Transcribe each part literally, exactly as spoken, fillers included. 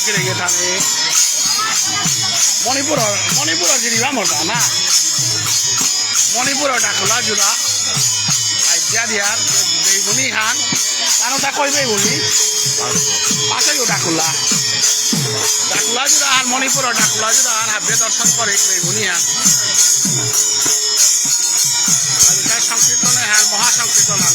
গিরে গিয়ে থানে। মণিপুর, মণিপুর জিরিবা মরতা না। মণিপুর ডাকুলা জুরা। আইডিয়া দিয়ার বেইবুনি হান। তানো তা কই বেইবুনি? পাশে ডাকুলা। ডাকুলা জুরা আর মণিপুর ডাকুলা জুরা আর হাব্বে দর্শন করে বেইবুনি হান। আজিকার সংকীর্তনে হান, মহাসংকীর্তন হান।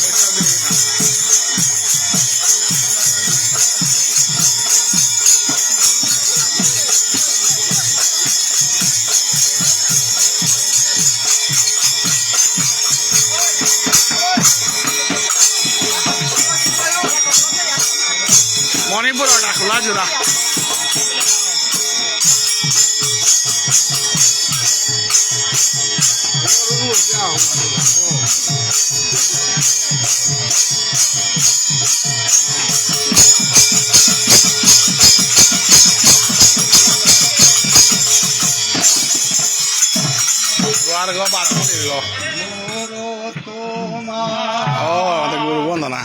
মণিপুর ডাকুলা জুরা। দুয়ার গো বার করে দিল। ও, আমাদের গুরু বন্দনা।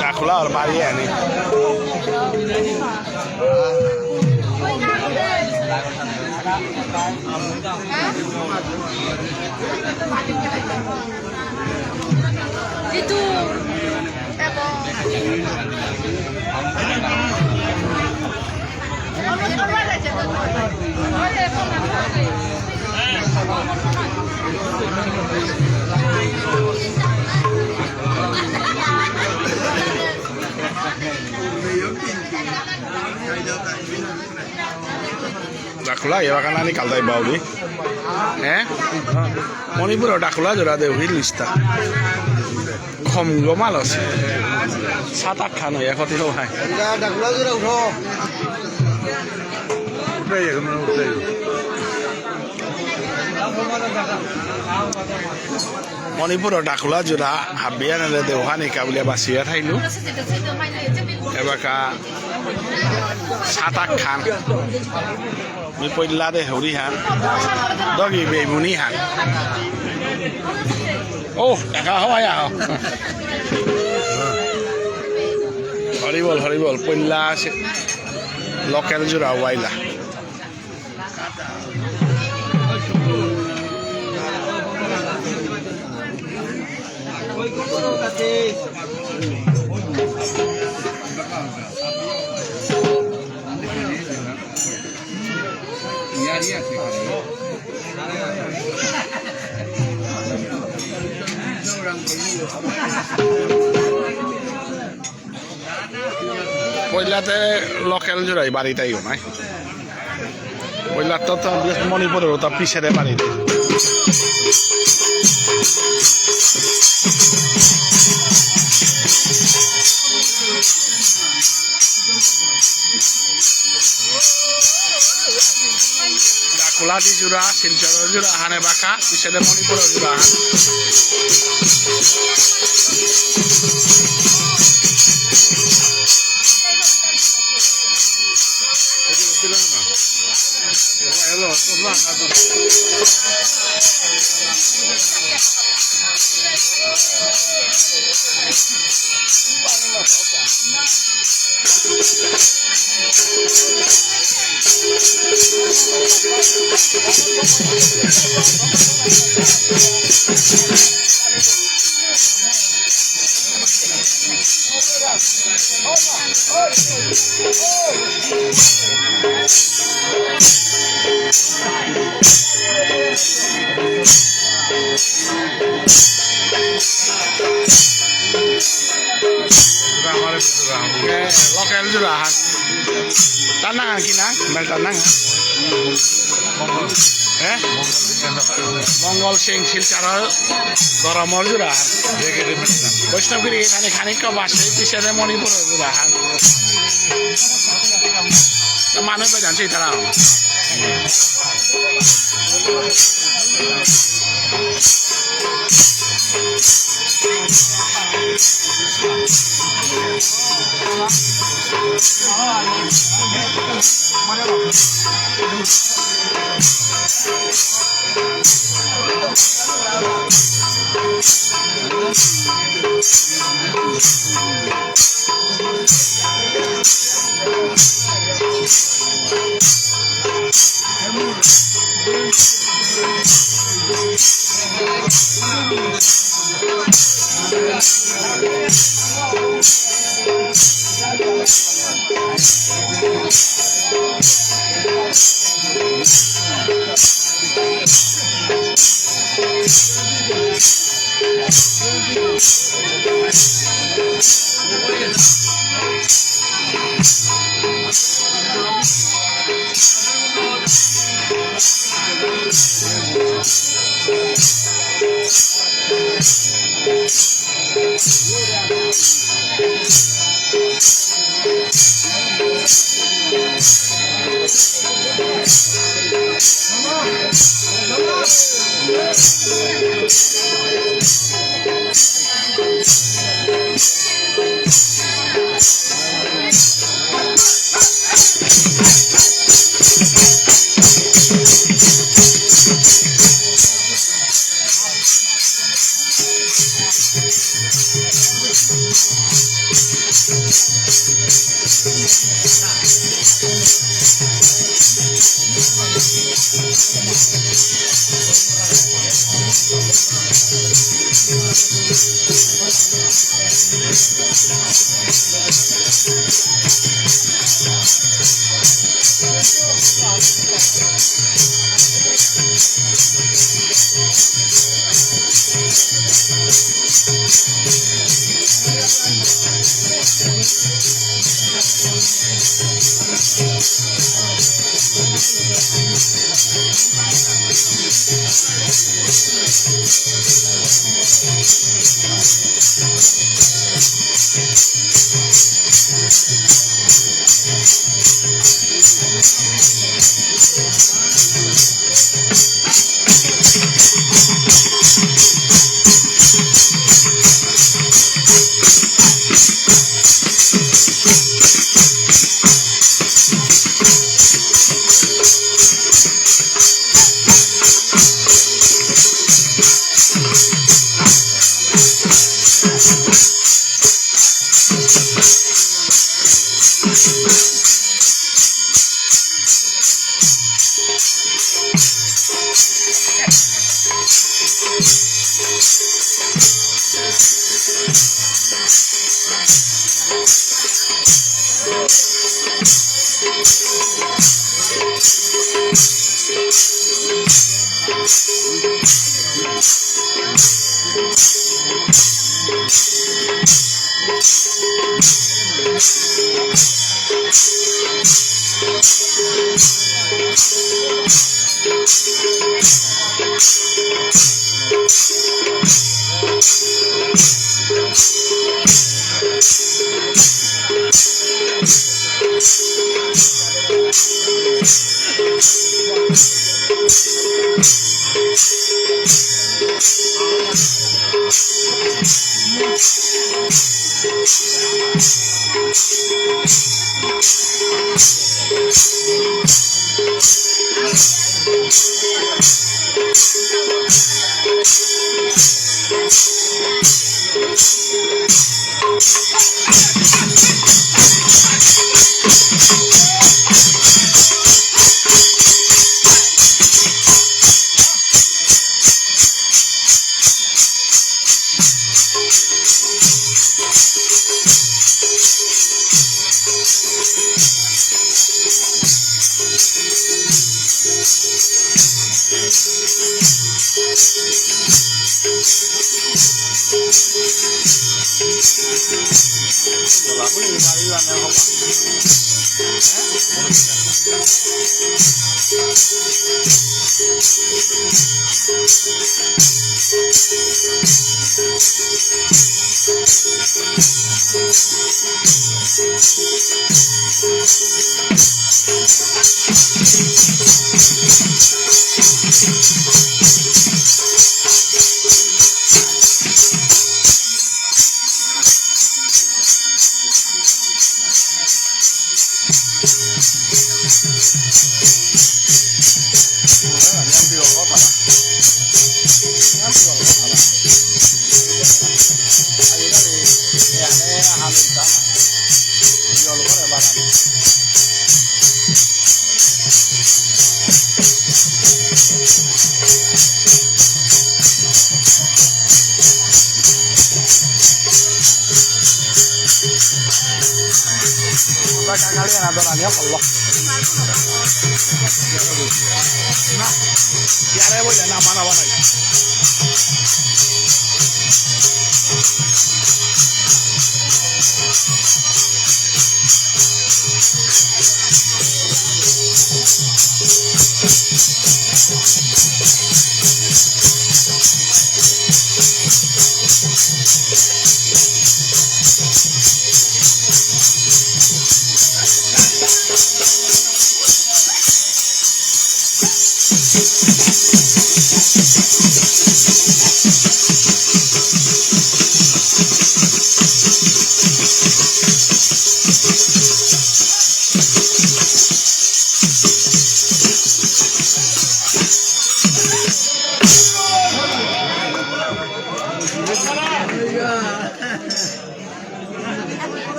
Nakula or mari ani. ডাকুলা, এবাকা নানি কালতাই বাউলি। হ্যাঁ? মণিপুরর ডাকুলা জোড়া দেউহি লিস্তা। খম গমাল আছে। সাত আট খান হয়ে, কত হলো ভাই? ডাকুলা জোড়া উঠো। উঠাই এখন, উঠাই। মণিপুরর ডাকুলা জোড়া হাবিয়া নেলে দেউহানি কাবুলিয়া বাসিয়া থাইলু। এবাকা সাত আট খান। মি পইলা দে হরি হান। দগি বেমুনি হান। ও, টাকা হওয়া আহ। হরিবল, হরিবল। পইলা আছে। লোকাল জোড়া ওয়াইলা। পইলাতে লোকাল জোড়াই বাড়িতেই নাই। পইলাতে তো মণিপুরর ওটা পিছেদে বাড়িতে। ডাকুলাটি জোড়া, শিলচর জোড়া, হানে বাঁকা, পিছেদে মণিপুর জোড়া। এ, লোকাল জোড়া হান। তার নাঙ কি নাঙ? মেলটার নাঙ? হ্যাঁ? মঙ্গল সিং শিলচর গরমর জোড়া হান। বৈষ্ণবগিরি এখানে খানিক বাসে, পিছনে মণিপুর জোড়া হান। মানুষ তো জানছে তারা।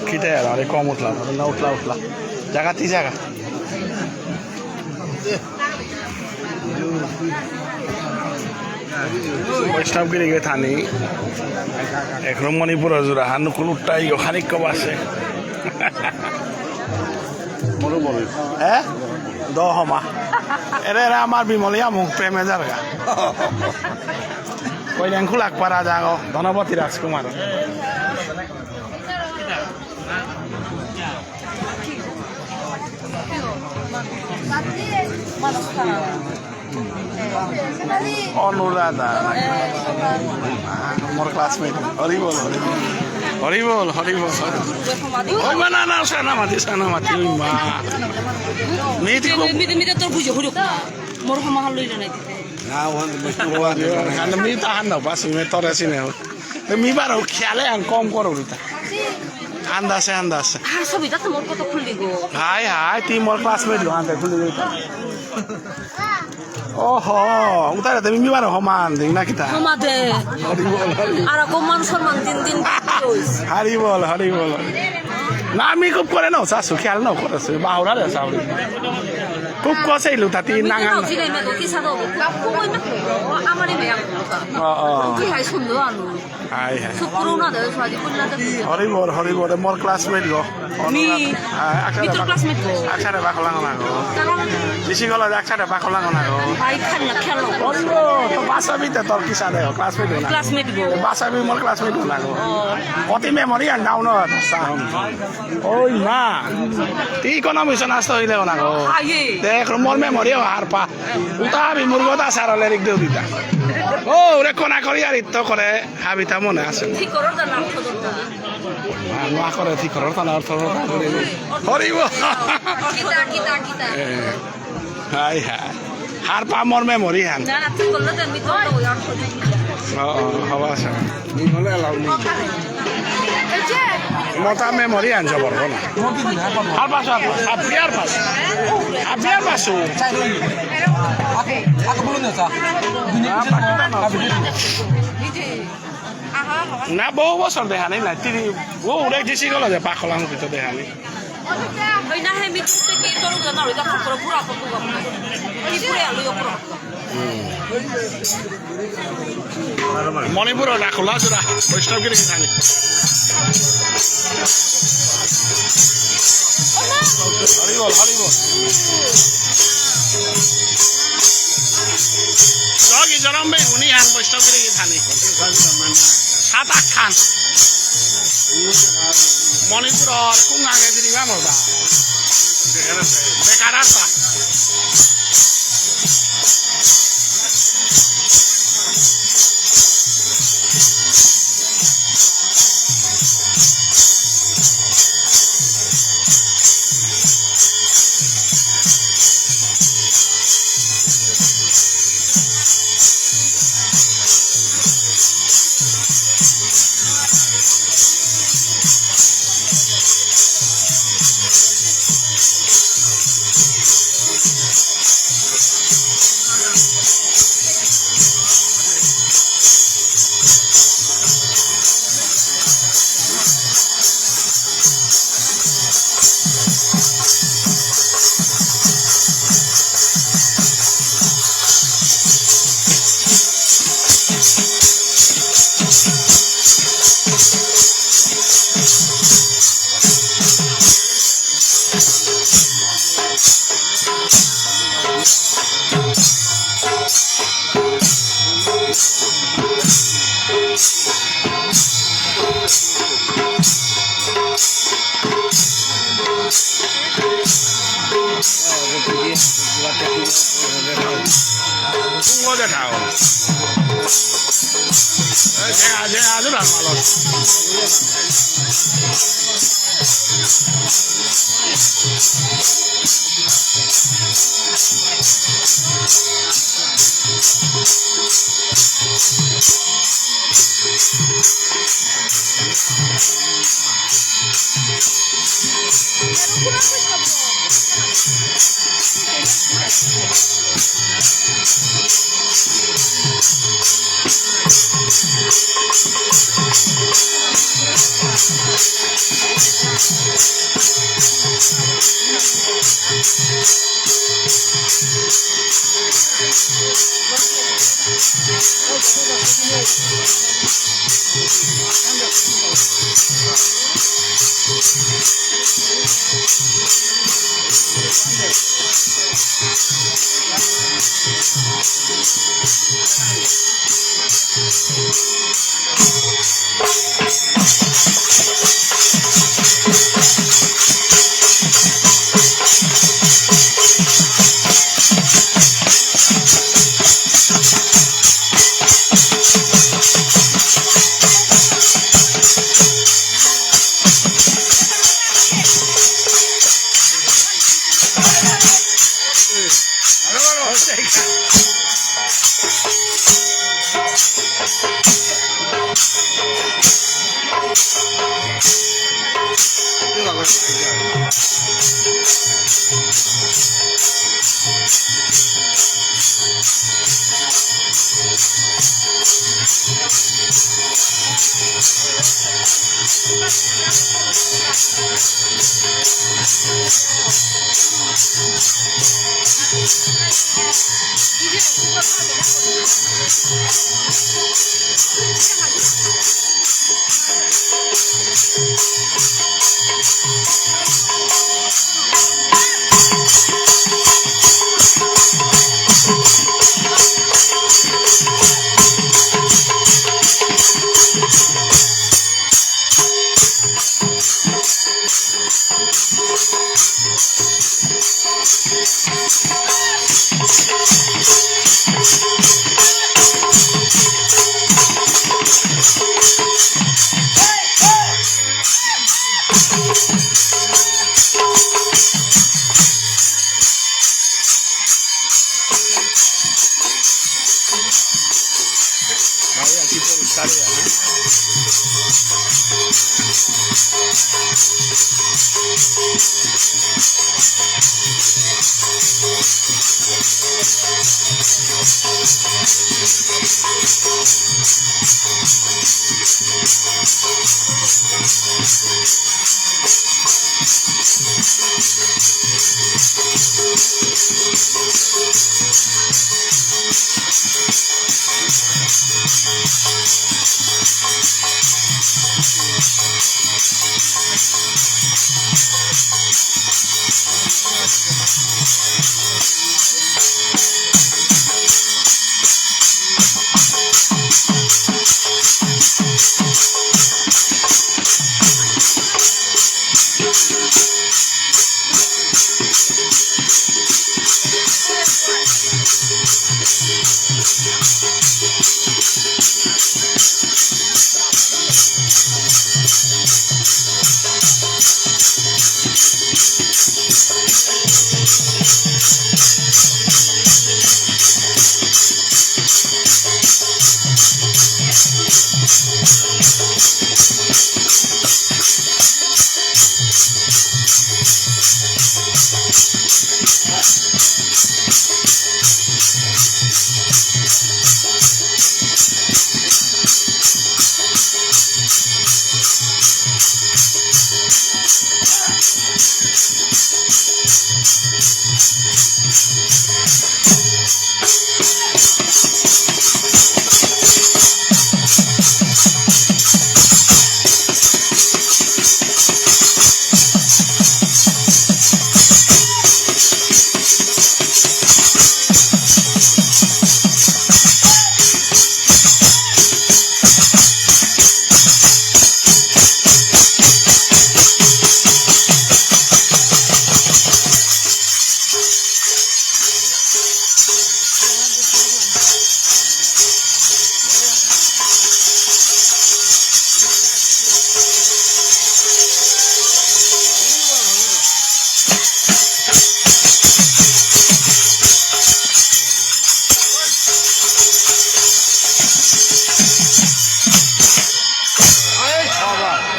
কিতা আর, আরে কম উঠলাম, না উঠলা, উঠলা। জায়গা তি জায়গা। বৈষ্ণব গিরি গিয়ে থানি। এখন মণিপুর জোড়া, হানু কুলুটাই, ওখানে কব আছে। মরু মরু। হ্যাঁ? দহ মা। এরে, এরে আমার বিমলিয়া মুখ প্রেমে যারগা। কইলেন খুলাক পারা যাগো, ধনপতি রাজকুমার। অনুরাধা। মোর classmate। হরি বল, হরি বল। হরি বল, হরি বল। ওই মা, না, না, সানা মাতি, সানা মাতি, ওই মা। মিতি কো- মিতি, মিতি তোর বুঝে হরি। মোর হমা হাল লইল না দিতে। না, ওখান থেকে মিষ্টি খাওয়া যাবে না। কারণ মি তাহান না, বাস, মি তোরে চিনে। তো মি বারো খেয়ালে আন কম করো রিতা। আন্দাজে, আন্দাজে। হ্যাঁ, সবিতা তো মোর কত খুললি গো। হাই, হাই, তুই মোর classmate গো, আন্দাজে খুললি গো। ওহো, উতারে তো মি বারো হমান দিন না কিতা? হমা দে। হরি বল, হরি বল। আর কম মান সম্মান দিন দিন বৃদ্ধি হইস। হরি বল, হরি বল। না, মি খুব করে নাও, শাশু, খেয়াল নাও করে, বাহুরা রে, সাউরি। খুব কষে ইলু, তাতি বুঝলি নাঙান। না, বুঝলি না, তো কি সাদা হবো? খুব, খুব ওই না, আমারই মেয়ে। ও, ও। কি হাই সুন্দর আনু। High, high. সুপুরু না দে, সাজি করলে তো কি? হরি বল, হরি বল, মোর classmate গো। মি, হ্যাঁ, একসাথে মি তোর বা-, classmate গো। একসাথে বাকলাং না গো। কারণ বেশি গলা একসাথে বাকলাং না গো। ভাই খান না, খেলো। বন্ধু, তো বাসাবিতে তোর কি সাদে গো? Classmate গো না? Classmate গো। বাসাবি মোর classmate গো না গো। ও। অতি memory আর down হয়, সা। ওই মা, তুই কোনো মিশন আসতে হইলে না গো। আগে। দেখ, মোর memory ও হার পা। উতা আমি মুরগো দা সারা লেরিক দেউ দিতা। ও, ওরে কোনা করি আর ইত্ত করে, হাবিতা মনে আছে। ঠিক করো তো নাম তো দরকার। হ্যাঁ, নোয়া করে ঠিক করো, তাহলে অর্থ দরকার করে। হরি বল। কিতা, কিতা, কিতা? এ, হাই, হাই। হার পা মোর memory হান। না, না, তুই করলে তো আমি তো ওই অর্থ দিই। ও, ও, হবা আছে। নি হলে allow নেই। এই যে মতা memory আন জবর হল। হার পাস, হার পাস। হাবিয়ার পাস। হাবিয়ার পাস। আগে, আগে বলুন না, স্যার। না, বহু বছর দেখা নেই না। তিনি, ও, ওরা ডিসি গেল যে পাখলাং ভিতরে দেখা নেই। ওই না, হে, মিঠু, তুই কি তোর উদা না, ওই দেখো, পুরো, পুরো, পুরো, পুরো। ওই পুরো আলু, পুরো। হুম। মণিপুর না খোলা জোড়া, বৈষ্ণব গিরি কি জানি। হরি বল, হরি বল। জগি জরম বে উনি হান বৈষ্ণব গিরি কি জানি। সাত আট খান। মণিপুর আর কুঙ্গাঙ্গে দিদি বা মরদা। বেকার আর তা।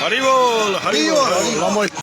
হরি বল, হরি বল, হরি বল।